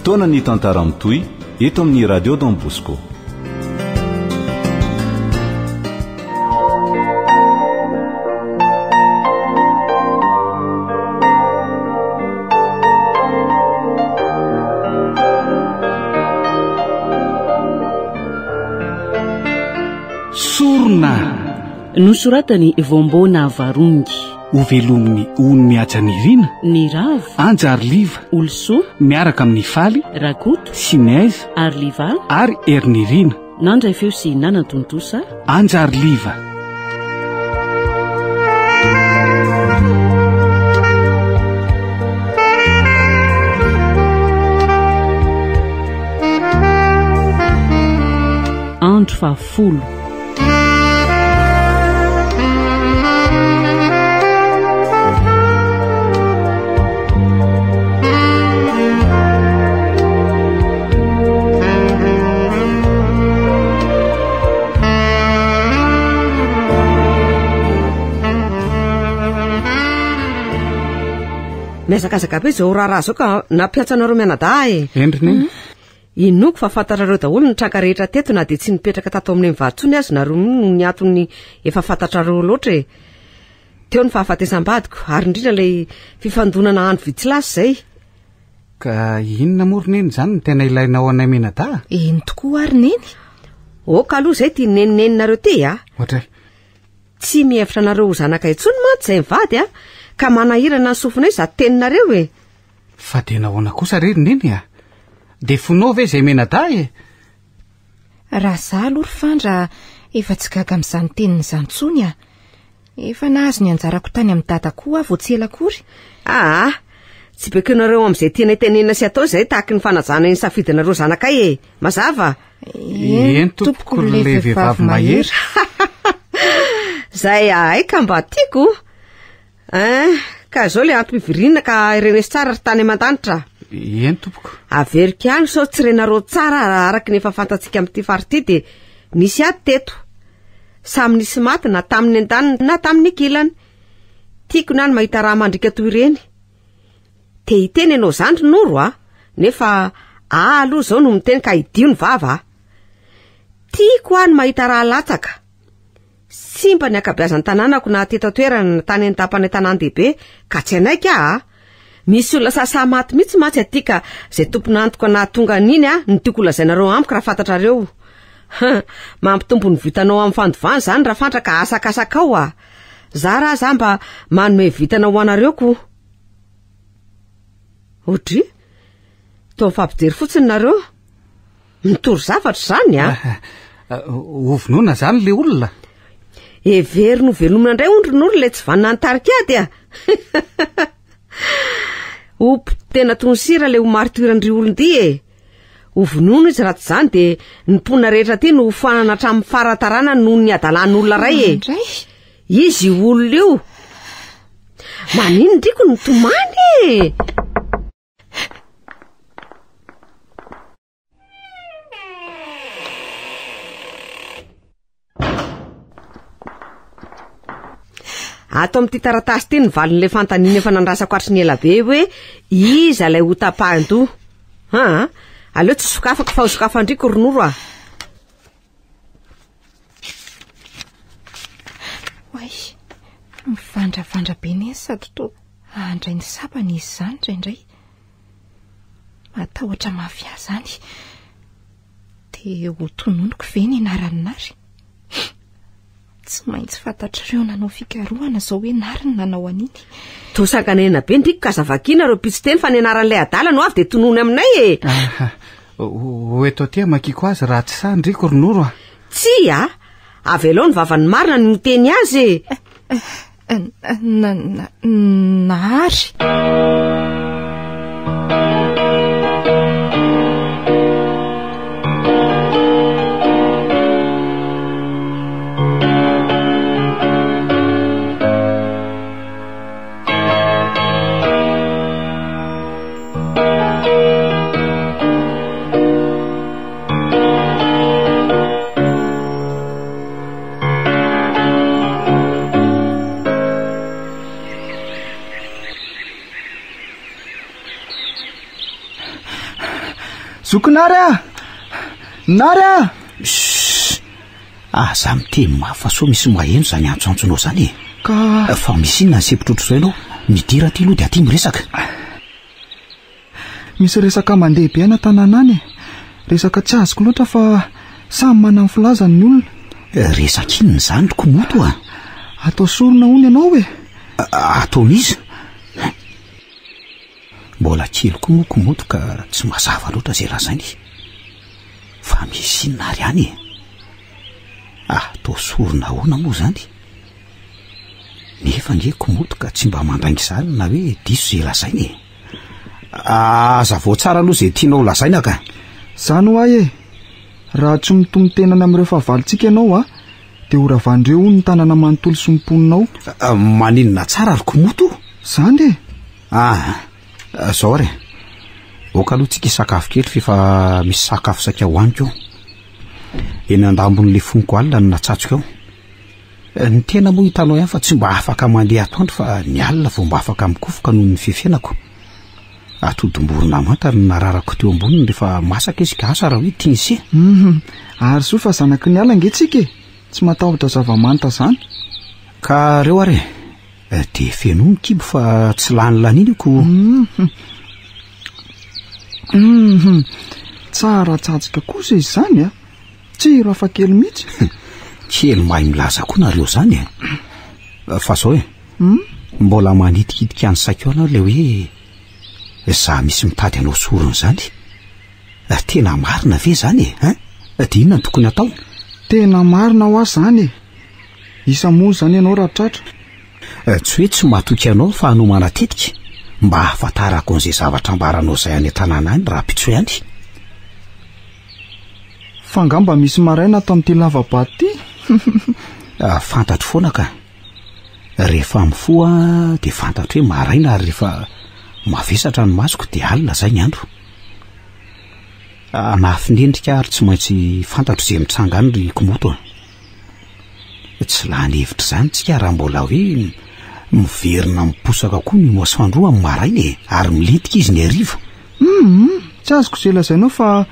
Fotoana ny tantara mitohy eto amin'ny Radio Don Bosco. Sorona! Nosoratan'i Vombona Varongy. Hovelomin'i Ony Mihaja Nirina. Niravo. Anja Arliva. Olosoa. Miaraka amin'i Faly. Rakoto. Sinez. Arliva. Ary Herinirina. Nandray feo sy nanantontosa. Anja Arliva. Andro fahafolo. Mihazakazaka be izao raharaha izao ka nampiantso anareo mianadahy e. Endry neny. Inoako fa fantatrareo daholo ny tranga rehetra teto na dia tsy nipetraka tato aminay mivady intsony aza nareo noho ny antony efa fantatrareo loatra e. Teo ny fahafatesam-badiko ary indrindra ilay fifandonana andro vitsy lasa izay. Ka inona moa ry neny izany no tena ilainao anay mianadahy? Eny tokoa ary neny. Ok aloha izay ity nenineninareo ity a. Ohatray. Tsy mihevitra anareo ho zanaka intsony mantsy izay mivady a, ka manahirana ny sofinay izato teninareo e. Fa dia nahoana kosa re ry Neny a? Dia fonao ve izay mianadahy e? Raha za aloha ry Fandra efa tsy gaga amin'izany teniny izany intsony a. Efa nahazo ny anjarako tany amin'i Dada koa aho vao tsy ela akory. Aa, tsy bekoinareo amin'izay tianay tenenina sy atao izay tahaky ny fanajana ny safidinareo zanakay e. Mazava? Eny tompoko le vehivavy mahery. Zay ahay ka mba tiako. Ein, ka izao le antom-pivoriana ka reneso tsara ry tany aman-danitra. Eny tompoko. Averiko ihany sao tsy renareo tsara araka ny efa fantatsika amin'ity faritra ity dia nisy ady teto. Samy nisy maty na tamin'ny andaniny na tamin'ny ankilany. Tiako na ny mahita raha mandriaka toy ireny. Te hiteny ianao zandry Noro a, nefa ahy aloha izao no miteny ka hidio ny vava a. Tiako aho ny mahita raha latsaka. Simba ny ankabeazan'ny tanànako na teto an-toerana na tany an-dapanay tanàn-dehibe ka tsy hanaiky aho a! Misy olona sahisahy maty mihitsy mantsy aty ka izay tompon'antoka nahatonga an'iny a no tiako holazainareo amiko raha fantatrareo. Ha! Mampitombo ny vitanao amin'ny fandovana izany Rafandra ka asakasakao a! Zara aza mba manome vintana ho anareo ko! Odry! Toa mifampijery fotsiny nareo. Mitory zavatra izany a! Ho vonoina izany le olona? Heveriny ho velomina indray hono ry Noro ilay tsy vanona nitarika ady a! Ho tena toy ny sira ilay ho martiran-dry olon-dia e! Ho vonoina izy raha tsy izany dia ny mponina rehetra aty no ho foanana hatramin'ny fara-taranany noho ny hadalan'olona iray e! Izy io olona io! Maninona ndriko no mitomany e! Ato amin'ity taratasy ity ny valin'ilay fanontaniana efa nandrasako hatry ny ela be hoe iza ilay ho tapahin-doha. Aa, aleo tsy sokafako fa ho sokafan-driko ry Noro a. Oay, mivandravandra be neny sady toa handray ny sabany izy izany indraindray. Matahotra mafy ahy izany. Dia ho tononiko ve ny anaran'i Nary? Tsy maintsy fantatr'ireo nanao fikarohana izao hoe Nary no nanao an'iny. Toa sanganehana be ndriko ka aza vakiana ireo mpitso-teny fa ny anaran'ilay adala no avy dia tonony aminay e! Aha, ho eto aty amakiko azy raha tsy sahy ndriko ry Noro a! Tsia a! Avelao ny vavan'ny marina no hiteny azy e! Nary. Zoky Nary a! Nary a! Shh! Aza miteny mafy fa sao misy maheno izany antsoantsonao izany e! Ka. Fa misy inona ny sempotra ohatr'izao ianao? Midira aty aloha dia aty miresaka. Misy resaka mandeha be any an-tanàna any e! Resaka tsy azoko loatra fa samy manana ny filazany ny olona. Resaka inona izany ry Komoto a? Atao sorona hono ianao e! Ataon'iza? Mbola kely koa moa Komoto ka tsy mazava loatra izay lazainy. Fa misy inona ary any e? Atao sorona ahoana moa izany? Nefa ange Komoto ka tsy mba mandainga izany na hoe diso izay lazainy e. Hazavao tsara aloha izay tianao lazaina ka. Izany ho'ahy e! Raha tsy mitomon-tena any amin'ireo fahavalontsika ianao a, dia ho ravan-dreo hono ny tanana manontolo sy ny mponina ao. Maninona tsara ry Komoto? Izany e! Aa, zao ary e! Aoka aloha tsika hisakafo kely f'efa misy sakafo saika hohaniko eo. Eny andambon'ilay foniko alina no natsatsiko eo. Ny tena moa hitanao ihany fa tsy mba afaka mandeha atoandro fa ny alina vao mba afaka mikofoka noho ny fefenako. Atodim-borona manta no nararako teo amboniny rehefa masaka izy ka asa raha hoe tian'i se. Hum, ary soa fa zanaky ny ala ange tsika e! Tsy matahotra zava-manta zany. Ka reo ary e, dia fenoy ny kibo fa tsy lany laniana io ko. Hum, hum, tsara tsatsika kosa izy izany a! Tsiro hafa kely mihitsy. Kely mahay milaza koa nareo zany e. Fa zao e. Hmm? Mbola manitikitika ny saiko ao ilay hoe za misy mitady hanao sorona izany. Tena marina ve izany e? Hein? Dia inona no tokony hatao? Tena marina hoa izany e. Isa-moa izany ianao raha tratra. Tsy hoe tsy matoky anao fa hanomana tetika mba hahafantarako an'izay zavatra ambaranao izay any an-tanàna any rahampitso ihany. Fa angamba misy maraina ato amin'ity lava-bato ity? Ah, fantatro foana ka. Rehefa mifoha dia fantatro hoe maraina ary rehefa mavesatra ny masoko dia alina izay ny andro. Ah, Mahafinendrika ary tsy maintsy fantatro izay mitranga any ry Komoto a. Tsy lany hevitra izany tsika raha mbola hoe miverina miposaka koa ny masoandro amin'ny maraina e, ary milentika izy ny hariva. Hum, tsy azoko izay lazainao fa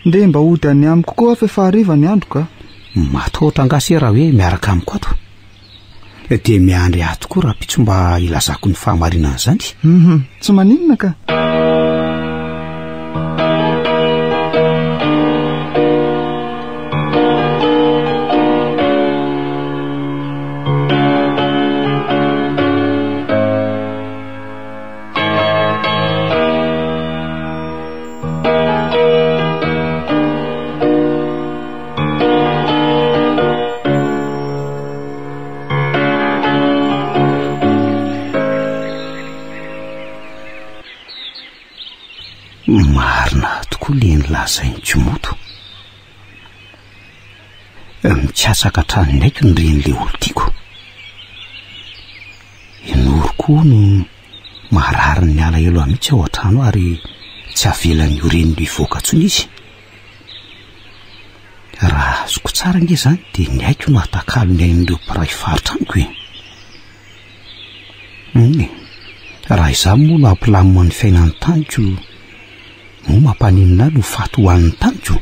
ndeha mba hody any amiko koa aho fa efa hariva ny andro ka. Matahotra angaha se raha hoe miaraka amiko ato? Dia miandry ato koa rahampitso mba hilazako ny fahamarinan'izany. Hum, tsy maninona ka. Marina tokoa le nilazain'i Komoto. Mikatsaka hatrany ny aiko ny renin'ilay olon-tiako. I Noro koa no marary ny alahelo ahy mihitsy ao an-trano ary tsy avelan'io reniny hivoaka intsony izy. Raha azoko tsara ange izany dia ny aiko no atakalo ny ain'ireo mpiray faritra amiko e. Hum e, raha izaho moa no hampilamina ny fiainan'ny taniko, moa mampaninona ahy no faty ho an'ny taniko?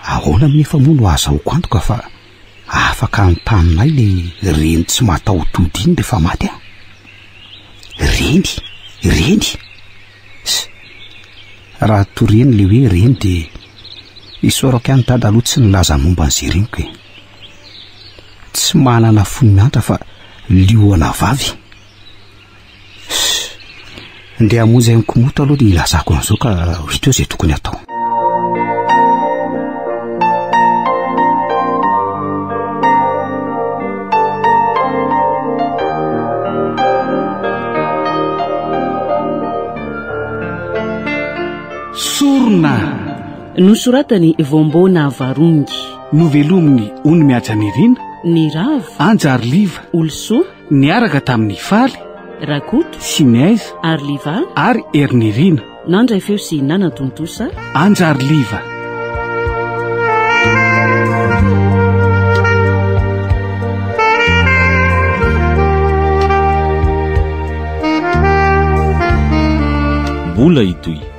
Ahoana anefa moa no ahazahoako antoka fa afaka hanontany ahy ilay reny tsy mataho-tody iny rehefa maty aho? Reny? Reny? Ss. Raha toriany ilay hoe reny dia isaorako ihany dada aloha tsy nilaza momba an'izay reniko e. Tsy manana fo miantra fa liona vavy. Ndeha hamonjy an'i Komoto aloha dia hilazako an'izao ka ho hita eo izay tokony hatao. Sorona! Nosoratan'i Voamboana Varongy. Novelomin'i Ony Mihajanirina. Nirava. Anjariliva. Olosoa. Niaraka tamin'i Faly. Rakoto. Sy Naiza. Arliva. Ary Herinirina. Nandray feo sy nanatontosa. Anjariliva. Mbola hitohy.